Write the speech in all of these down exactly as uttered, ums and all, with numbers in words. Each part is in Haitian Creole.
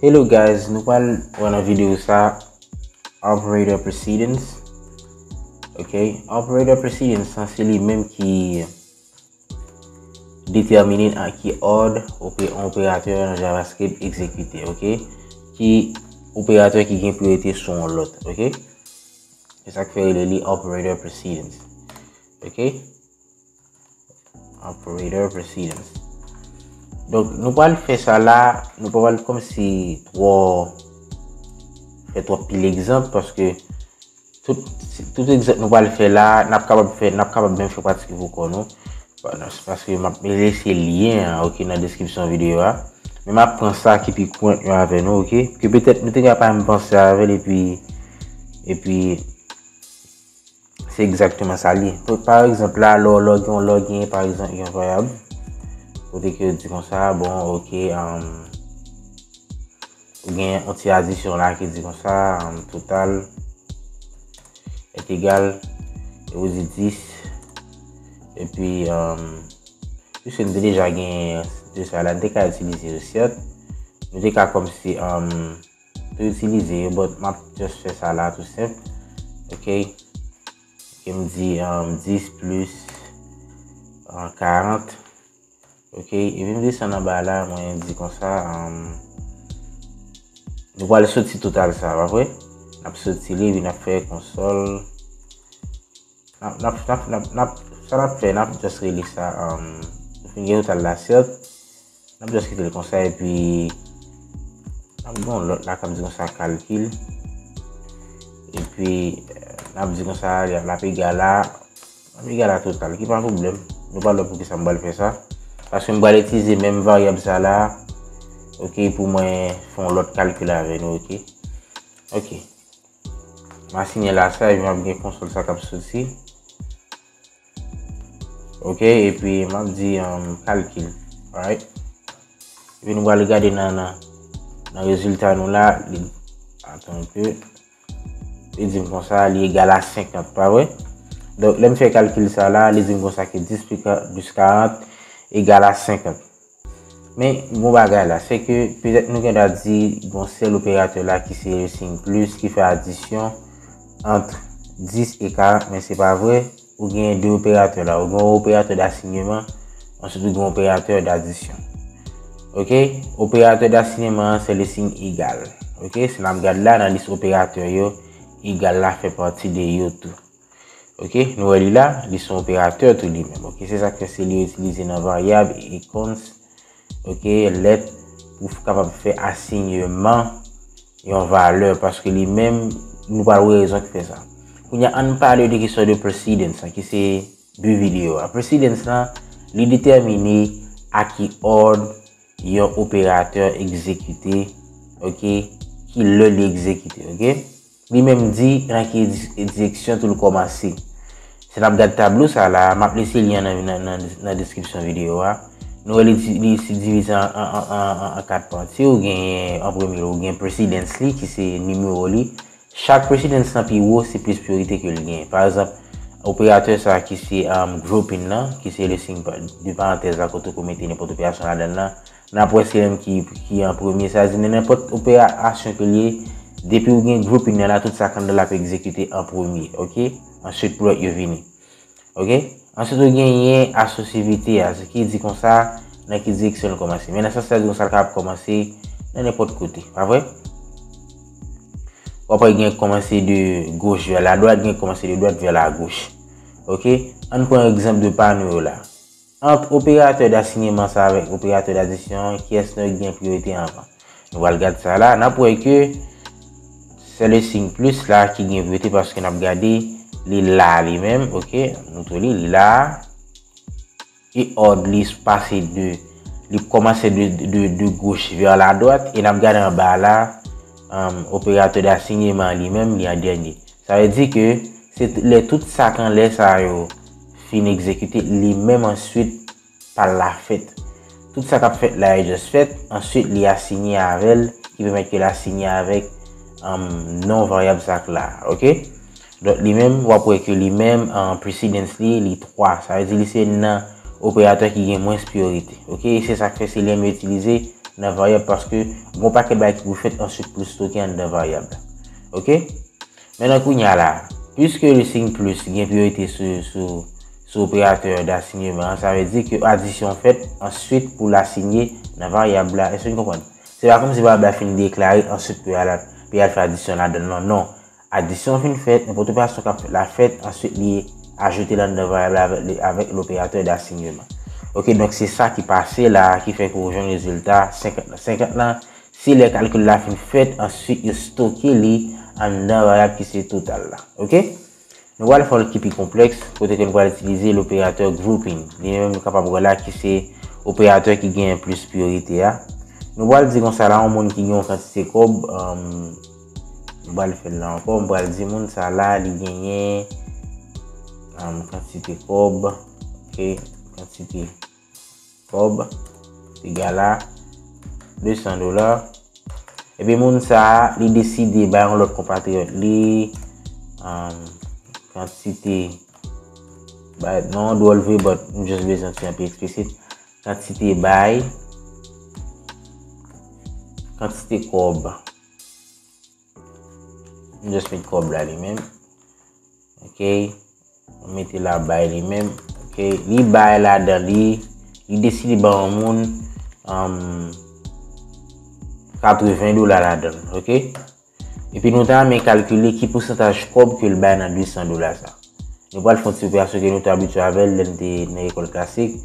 Hello guys, nou pral wè nan videyo sa operator precedence. Ok, operator precedence lan se li menm ki detèmine an ki òd ope- yon operatè nan JavaScript egzekite, ok? Ki operatè ki gen priyorite sou yon lòt, ok? Se sa k fè yo rele li operator precedence, ok? Operator precedence. Donk, nou pral fè sa la, nou pa pral kòmsi twò fè twòp pil egzanp, paske tout, tout egzanp nou pral fè la, n ap kapab fè, n ap kapab menm fè pratik pou kò nou. Paske m ap lese lyen an, ok, nan deskripsyon videyo a. Men m ap pran sa ki pi kouwant yo avè nou, ok? Ke petèt nou te ka pa menm panse avè l, epi, epi se egzakteman sa l ye. Pa egzanp la, lè w lòg in, lòg in, pa egzanp, yon varyab. Kote ke yo di konsa, bon, ok, um, ou gen yon ti adisyon la ki di konsa, um, total est égal, e ou di dis, epi, um, piske nou te deja gen de sa la, nou te ka itilize yo, sèt. Nou te ka kòmsi, um, tou itilize yo, but m ap just fè sa la tou senp. Ok. Ok, m di, um, dis plis, uh, karant. Ok, epi m desann anba la, mwen di konsa, um, nou pral soti total sa, pa vre? N ap soti li, epi n ap fè konsòl. N ap, n ap, n ap, n ap, n ap, sa n ap fè, n ap just rele sa, um, nou fin gen total la, sèt. N ap just kite l konsa, epi n ap gen yon lòt la k ap di konsa kalkil. Epi, eh, n ap di konsa, l ap egal a, l ap egal a total, ki pa pwoblèm. Nou pral wè poukisa m pral fè sa. Paske m pral itilize menm varyab sa la, ok, pou mwen fè yon lòt kalkil avè nou, ok? Ok. M a siyen la sa, epi m ap gen konsòl sa k ap soti. Ok, epi m ap di, um, kalkil. Alright? Epi nou pral gade nan, nan, nan rezilta nou la, li, atann ke, li di m konsa, li egal a senkant, pa vre? Donk, lè m fè kalkil sa la, li di m konsa ke dis plis ka-, plis karant egal a senkant. Men, bon bagay la, se ke petèt nou gen dwa di, bon, sèl operatè la ki se le siy plis ki fè adisyon ant dis e karant, men se pa vre. Ou gen de operatè la, ou gen yon operatè d'assignment, answit ou gen yon operatè d'addition. Ok? Operatè d'assignment an, se le siy egal. Ok? Si n ap gade la, nan lis operatè yo, egal la fè pati de yo tou. Ok, nou wè li la, li se yon operatè tou li menm. Ok, se sa k fè se li yo itilize nan varyab e const, ok, let pou f-, kapab fè asinyeman yon valè, paske li menm, nou pral wè rezon ki fè sa. Kounye a, ann pale de kesyon de precedence lan, ki se bi videyo a. Precedence lan, li detèmine a ki òd yon operatè egzekite, ok, ki lè li egzekite, ok. Li menm di nan ki di-, direksyon tou l kòmanse. Si n ap gad tablo sa la, m ap lese lyen an nan, nan, nan, nan deskripsyon videyo a. Nou wè li di-, li si divize an, an, an, an, an, an kat pati. Ou genyen an premye, ou gen precedence li, ki se nimewo li. Chak precedence lan pi wo, se plis priyorite ke l genyen. Pa egzanp, operatè sa ki se, um, grouping nan, ki se le siy pa-, de parantèz la, kote ou mete nenpòt operasyon ladan l lan, n ap wè se li menm ki, ki an premye. Sa vle di, nan nenpòt operasyon ke l ye, depi ou gen grouping nan la, tout sa k anndan l ap egzekite an premye, ok? Answit, pou lòt yo vini. Ok? Answit, ou genyen asosivite a, se ki di konsa, nan ki direksyon l kòmanse. Men nan sans sa, di konsa, l kapab kòmanse nan nenpòt kote, pa vre? W ap wè gen kòmanse de gauche vers la droite, gen kòmanse de droite vers la gauche. Ok? Ann pran egzanp de pano yo la. Ant operatè d'assignment sa avèk operatè d'addition an, kiyès nan yo ki gen priyorite anvan? Nou pral gad sa la, n ap wè ke se le siy plis la ki gen priyorite paske n ap gade li la li menm, ok, nou tou li, li la. E òd li pase de, li kòmanse de, de, de gauche vers la droite, e n ap gade anba la, um, operatè d'assignment li menm, li an dènye. Sa vle di ke se t-, lè tout sa k anlè sa yo fin egzekite, li menm answit pa l la fèt. Tout sa k ap fèt la, e just fèt, answit li asinye avè l, ki pèmèt ke l asinye avèk, um, non varyab sa k la, ok? Donk, li menm, w ap wè ke li menm, an precedence li, li twa. Sa vle di li se nan operatè ki gen mwens priyorite, ok? E se sa k fè se li menm yo itilize nan varyab, paske gon pakèt bagay ki pou fèt answit pou stoke anndan varyab la. Oke? Mentnan kounye a la, piske le siy plis gen priyorite sou, sou, sou operatè dasinyeman an, sa vle di ke adisyon fèt answit pou l asinye nan varyab la. Èske n konprann? Se pa kòmsi varyab la fin deklare answit pou y al, pou y al fè adisyon ladan l, non, non. Adisyon fin fèt, nenpòt operasyon k ap fèt la fèt, answit li ajoute l anndan varyab la avèk, avèk loperatè dasinyeman. Oke, donk se sa ki pase la, ki fè ke w jwenn rezilta senkant lan. Senkant lan, se lè kalkil la fin fèt, answit yo stoke li anndan varyab ki se total la. Oke? Nou pral fè yon ki pi konplèks, kote ke nou pral itilize loperatè grouping. Li menm nou kapab wè la ki se operatè ki genyen plis priyorite a. Nou pral di konsa la, yon moun ki gen yon kantite kòb, um, nou pral fè l la ankò, nou pral di moun sa la, li genyen, um, kantite kòb, oke, kantite kòb egal a de san dola. Epi moun sa a, li deside bay yon lòt konpatriyòt li, um, kantite, bay, non, dwòl vre, but m just bezwen ti an pi eksplisit. Kantite bay, kantite kòb. M just met kòb la li menm. Oke. M mete la bay li menm. Oke. Li bay ladan li. Li deside ban yon moun, um, katreven dola ladan l. Oke. Epi nou ta renmen kalkile ki pousantaj kòb ke l bay nan de san dola sa. Nou pral fè yon ti operasyon ke nou te abitye avè l lè n te nan lekòl klasik.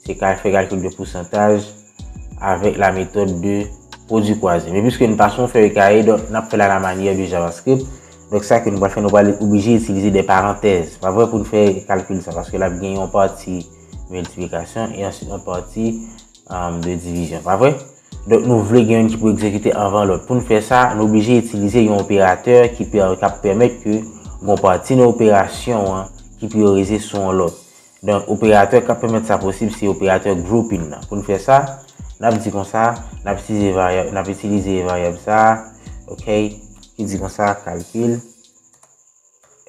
Se ka fè kalkil de pousantaj avèk la metòd de pwodui kwaze. Men piske n pa sou yon fèy kaye, donk n ap fè l alamanyè de JavaScript. Donk sa ke nou pral fè, nou pral oblije itilize de parantèz, pa vre, pou n fè kalkil sa, paske l ap gen yon pati miltiplikasyon e answit yon pati, um, de divizyon, pa vre? Donk nou vle gen youn ki pou egzekite anvan lòt. Pou n fè sa, nou oblije itilize yon operatè ki pè-, k ap pèmèt ke gon pati nan operasyon an ki priyorize sou yon lòt. Donk, operatè k ap pèmèt sa posib, se operatè grouping nan. Pou n fè sa, n ap di konsa, n ap itilize varyab, n ap itilize varyab sa, oke, ki di konsa, kalkil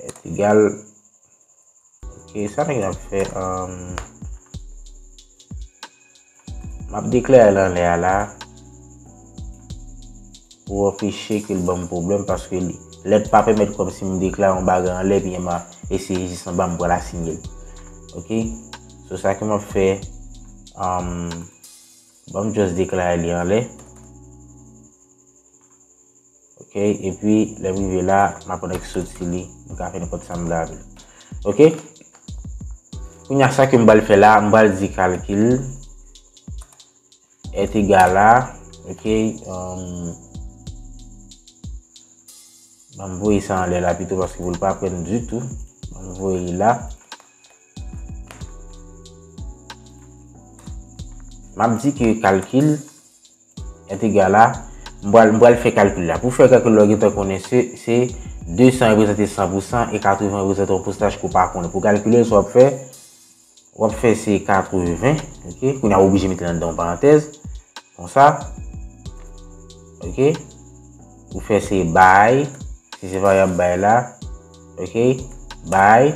est égal, oke, sa nèg la ap fè, um, m ap deklare l anlè a la. Pou anpeche ke l ban m pwoblèm, paske li, lèt pa pèmèt kòmsi m deklare yon bagay anlè, epi m a eseye jis anba, m pral asinye l. Oke? So, sa ke m ap fè, um, ban m just deklare li anlè. Oke? Epi, lè m rive la, m ap annik soti li, m ka fè nenpòt sa m vle avè l. Oke? Kounye a, sa ke m pral fè la, m pral di kalkil est égal à, oke, um, ban m voye sa anlè la pito paske pou l pa pran ditou. Ban m voye li la. M ap di ke kalkil est égal à, m pral, m pral fè kalkil la. Pou fè kalkil la, w gentan konnen se, se de san reprezante san pou san e katreven reprezante yon pousantaj ke w pa konnen. Pou kalkile l, sa w ap fè, w ap fè se katreven, oke? Kounye a w oblije mete l anndan yon parantèz, konsa, oke? Ou fè se bay, si se varyab bay la, oke? Bay,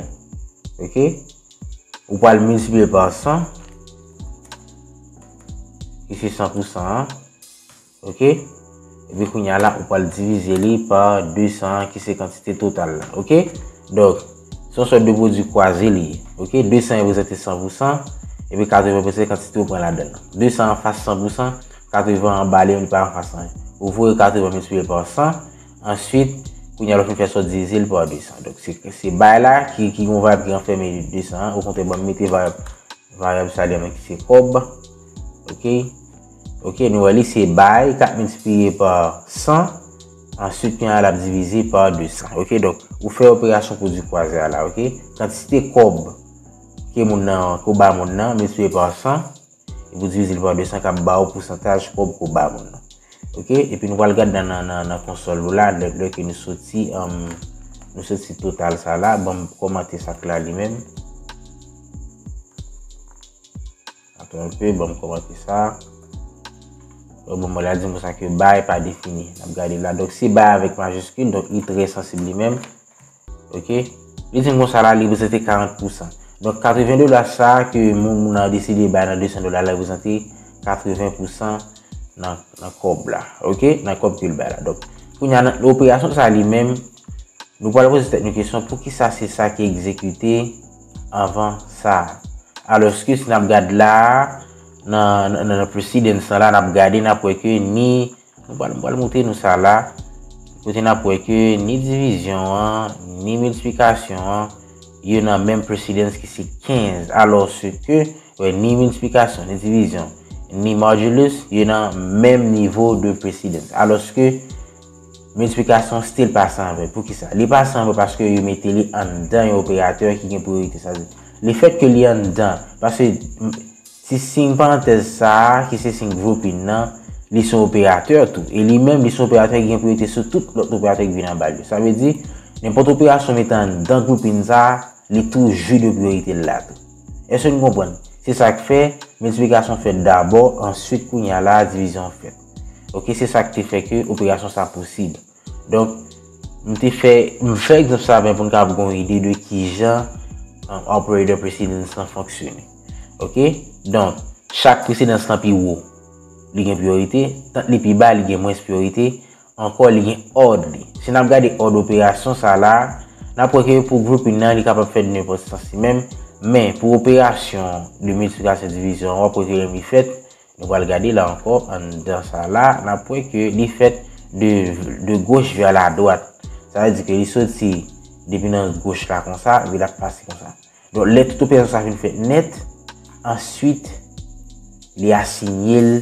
oke? Ou pral miltipliye pa san, ki se san pou san an. Oke? Epi kounye a la, ou pral divize li pa de san an, ki se kantite total la. Oke? Donk, se yon sòt de pwodui kwaze li ye. Oke? De san reprezante san pou san, epi katreven reprezante kantite ou pran ladan l. De san an fas san pou san, katreven an anba li, li pa anfas anyen. Ou voye katreven miltipliye pa san, answit, kounye a, lè w fin fè sa, w divize l pa de san. Donk, se, se bay la ki, ki gon varyab ki ranfème de san an. Okontrè, ban m mete varyab varyab sa li menm ki se kòb. Oke. Oke, nou wè li se bay k ap miltipliye pa san. Answit, kounye a l ap divize pa de san. Oke, donk, ou fè operasyon pwodui kwaze a la, oke? Kantite kòb ke moun nan, ke w ba moun nan, miltipliye pa san, epi w divize l pa de san, k ap ba w pousantaj kòb ke w ba moun nan. Oke, epi nou pral gade nan, nan, nan, nan konsòl nou la, lè, lè ke nou soti, um, nou soti total sa la, ban m kòmante sa k la li menm. Atann enpe, ban m kòmante sa. Bon, bon, la di m konsa ke bay pa defini. N ap gade la. Donk, se bay avèk majiskil, donk li trè sansib li menm. Oke? Li di m konsa la, li reprezante karant pou san. Donk, katreven dola sa ke moun, moun nan deside bay nan de san dola la reprezante katreven pou san nan, nan kòb la, ok, nan kòb ke l bay la. Donk, kounye a, nan operasyon sa li menm, nou pral poze tèt nou kesyon, poukisa se sa ki egzekite anvan sa? Alòske si n ap gade la, nan, nan, nan precedence lan la, n ap gade, n ap wè ke ni, nou pral, nou pral montre nou sa la, kote n ap wè ke ni divizyon an, ni miltiplikasyon an, yo nan menm precedence ki se kenz, alòske, wè, ni miltiplikasyon, ni divizyon, ni modulus, yo nan menm nivo de precedence. Alòske, miltiplikasyon still pase anvan. Poukisa? Li pase anvan paske yo mete li anndan yon operatè ki gen priyorite. Sa vle di, lefèt ke li anndan, paske m, ti siy parantèz sa a, ki se siy grouping nan, li se yon operatè tou. E li menm, li se yon operatè ki gen priyorite sou tout lòt operatè ki vin anba l yo. Sa vle di, nenpòt operasyon mete anndan grouping sa a, li toujou de priyorite l la tou. Èske nou konprann? Se sa k fè miltiplikasyon fèt dabò, answit kounye a la, divizyon an fèt. Ok, se sa k te fè ke operasyon sa posib. Donk, m te fè, m fè egzanp sa a pou n kapab gen yon ide de kijan, um, operator precedence lan fonksyone. Ok? Donk, chak precedence lan pi wo, li gen priyorite, tant li pi ba, li gen mwens priyorite, ankò li gen òd li. Si n ap gade òd operasyon sa la, n ap wè ke pou grouping nan, li kapab fèt nenpòt sans li menm, men pou operasyon de miltiplikasyon divizyon, w ap wè ke li fèt, nou pral gade la ankò, anndan sa la, n ap wè ke li fèt de, de gauche vers la droite. Sa vle di ke li soti depi nan gauche la konsa, epi l ap pase konsa. Donk, lè tout operasyon sa fin fèt nèt, answit, li asiyen l,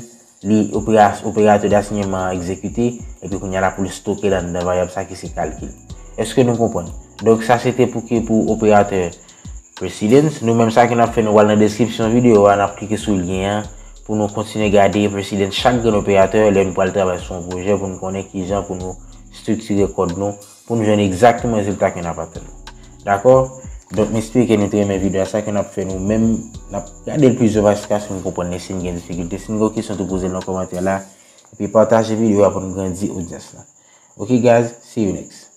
li opera-, operatè de asinyman an egzekite, epi kounye a la pou l stoke l anndan varyab sa ki se kalkil. Èske nou konprann? Donk, sa se te pou ki pou operatè precedence. Nou menm sa ke n ap fè, nou pral nan deskripsyon videyo a, n ap klike sou lyen an pou nou kontinye gade precedence chak grenn operatè lè nou pral travay sou yon pwojè pou nou konnen kijan pou nou estriktire kòd nou, pou nou jwenn egzakteman rezilta ke n ap atann. Dakò? Donk, m espere ke nou te renmen videyo a. Sa ke n ap fè nou menm, n ap gade l plizyè fwa jiskaske nou konprann li, si n gen difikilte. Si n gen yon kesyon, tou poze l nan kòmantè la. Epi pataje videyo a pou nou grandi odyans la. Ok, guys, see you next.